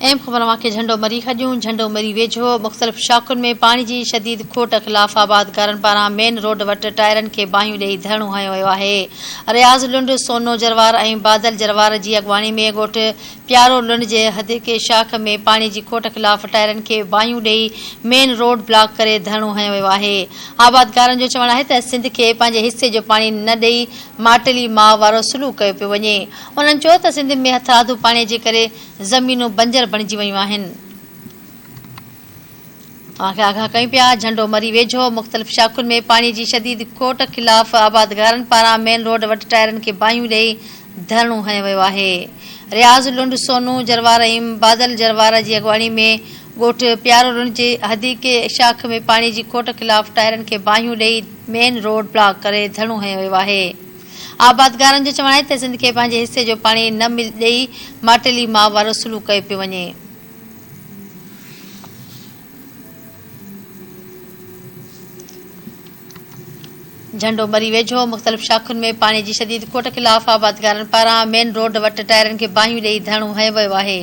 اهم خبر اوهان کي جهنڊو مري کڄون، جهنڊو مري ويجهو مختلف شاخن ۾ پاڻي جي شديد کوٽ خلاف آبادگارن پاران مين روڊ وٽ ٽائرن کي باهيون ڏئي ڌرڻو هنيو ويو آهي. رياض لنڊ، سونو جروار ۽ بادل جروار جي اڳواڻي ۾ ڳوٺ پيارو لنڊ جي حديقي شاخ ۾ پاڻي جي کوٽ خلاف ٽائرن کي باهيون ڏئي مين روڊ بلاڪ ڪري ڌرڻو هنيو ويو آهي. آبادگارن جو چوڻ آهي ته سنڌ کي پنهنجي حصي جو پاڻي نه ڏئي ماٽيلي ماء وارو سلوڪ ڪيو پيو وڃي. انهن چيو ته سنڌ ۾ هٿرادو پاڻي جي ڪري زمينون بنجر بڻجي ويون آهن. اوهان کي آگاهه ڪيون پيا، جهنڊو مري ويجهو مختلف شاخن ۾ پاڻي جي شديد کوٽ خلاف آبادگارن پاران مين روڊ وٽ ٽائرن کي باهيون ڏئي ڌرڻو هنيو ويو آهي. رياض لنڊ، سونو جروار ۽ بادل جروار جي اڳواڻي ۾ ڳوٺ پيارو لنڊ جي حديقي شاخ ۾ پاڻي جي کوٽ خلاف ٽائرن کي باهيون ڏئي مين روڊ بلاڪ ڪري ڌرڻو هنيو ويو آهي. آبادگارن جو چوڻ آهي ته سنڌ کي پنهنجي حصي جو پاڻي نه ڏئي ماٽيلي ماء وارو سلوڪ ڪيو پيو وڃي. جهنڊو مري ويجهو مختلف شاخن ۾ پاڻي جي شديد کوٽ خلاف آبادگارن پاران مين روڊ وٽ ٽائرن کي باهيون ڏئي ڌرڻو هنيو ويو آهي.